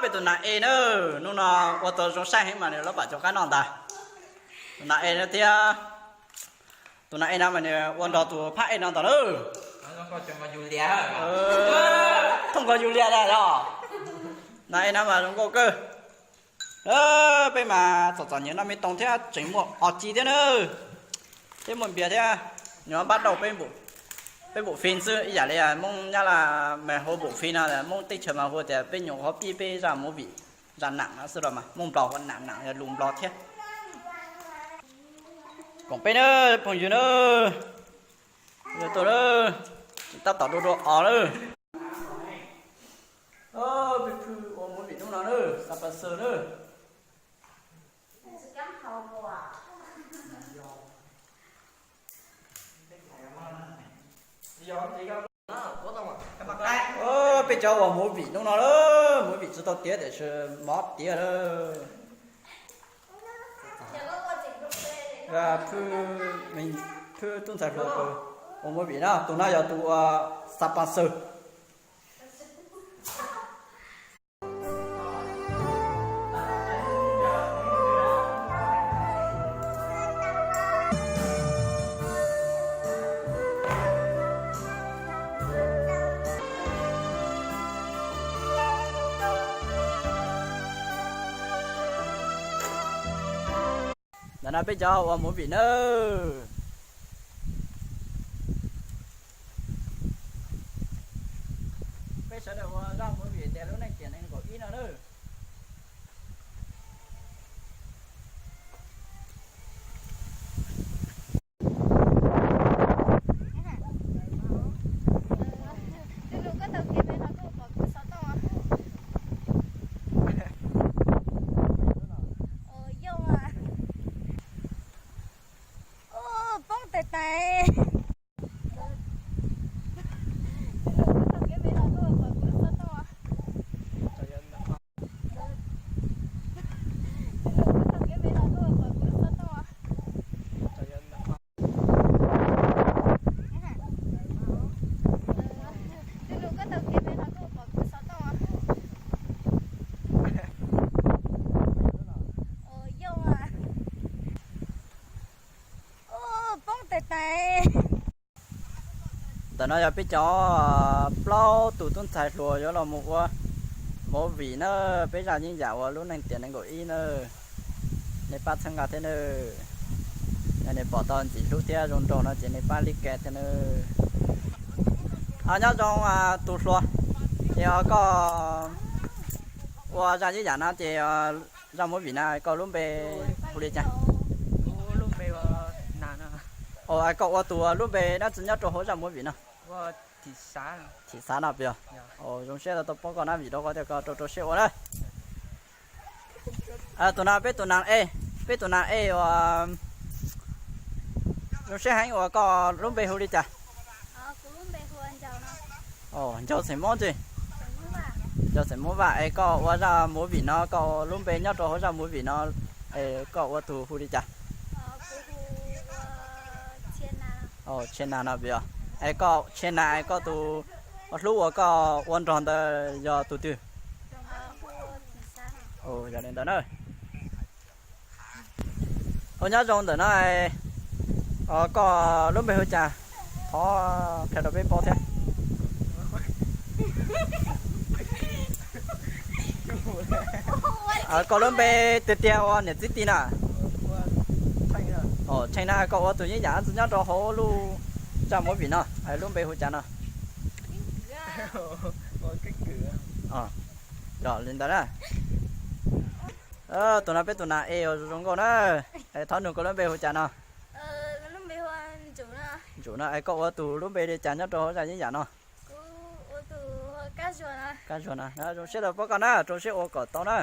Peb tus nas e na, hnub no ua tau zoo saib heev mas nws lawv pam cov qab no ntag. Tus nas e no thiab, tus nas e no mas nws ua nrog tus phab e no ntag na. Thooj nkaus yus lias na yog. Nas e no mas zoo nkauj kawg. Peb mas txom txom nyem noj me tooj thiab tseem muaj os ci thiab na. Thiab muaj npias thiab, nws npab dauj peb npum fij xwb ib yam li Hmoob Nyab Laj mas hu npum fij no, Hmoob teb chaws mas hu tias peb nyuam qhuav pib peb zaj movie, zaj nam no xwb los mas Hmoob Nplog hu nam nam yog lus Nplog thiab. Koom peb na, phooj ywg na, yog tuaj na, tab tom dua dua os na. Peb phwj ua movie hnub no na, Xab Pas Xwm na. Peb cov ua movie hnub no na, movie tsis tau tiav tiam sis mov tiav lawm. Phwj tub ntxhais hluas tus ua movie na, tus no yog tus ua Xab Pas Xwm. Ntawm no peb cov ua movie nawb. Peb sawv daws ua zaj movie tias lub neej tiam nees nkaum ib no nawb. Poob tais tais. Poob tais tais. Ntawm no yog peb cov plaub tus tub ntxhais hluas yuav los mus ua movie na, peb zaj yeeb yam uas lub neej tiam nees nkaum ib na. Nej pab txhawb nqa thiab nawb. Yog nej pom tau ntxim hlub thiab zoo nraug no ces nej pab like thiab nawb. Nyob zoo tus hluas, ces koj ua zaj yeeb yam no ces zaj movie no koj lub npe hu li cas? Koj ua tus lub npe dab tsi nyob rau hauv zaj movie no? Thim Xav no pes. Zoo siab tau pom koj na, vim rau qhov tias koj rau rau siab ua na. Tus no peb tus nas e, peb tus nas e uas zoo siab heev uas koj lub npe hu li cas? Ncaus xeem Hmoob tsi? Ncaus xeem Hmoob Vaj. Es koj ua zaj movie no, koj lub npe nyob rau hauv zaj movie no, es koj ua tus hu li cas? Tshia Nas no pes. Es koj Tshia Nas, es koj tus hlub uas koj ua nrog ntawd yog tus twg? Yog li ntawd na. Ua nyob zoo ntawm no, koj lub npe hu cas? Thov qhia rau peb paub thiab. Koj lub npe tiag tiag ua niam txiv ti na? Tshee na, koj ua tus yeeb yam ntxwg nyob rau hauv lub zaj movie no, lub npe hu cas no? Yog li ntawd na. Tus no peb tus nas e uas zoo nkauj na. Thov nug koj lub npe hu cas no? Ntsum no, es koj ua tus lub npe li cas nyob rau hauv zaj yeeb yam no? Kab Zuag no, zoo siab tau pom koj na, rau siab ua kom tau na.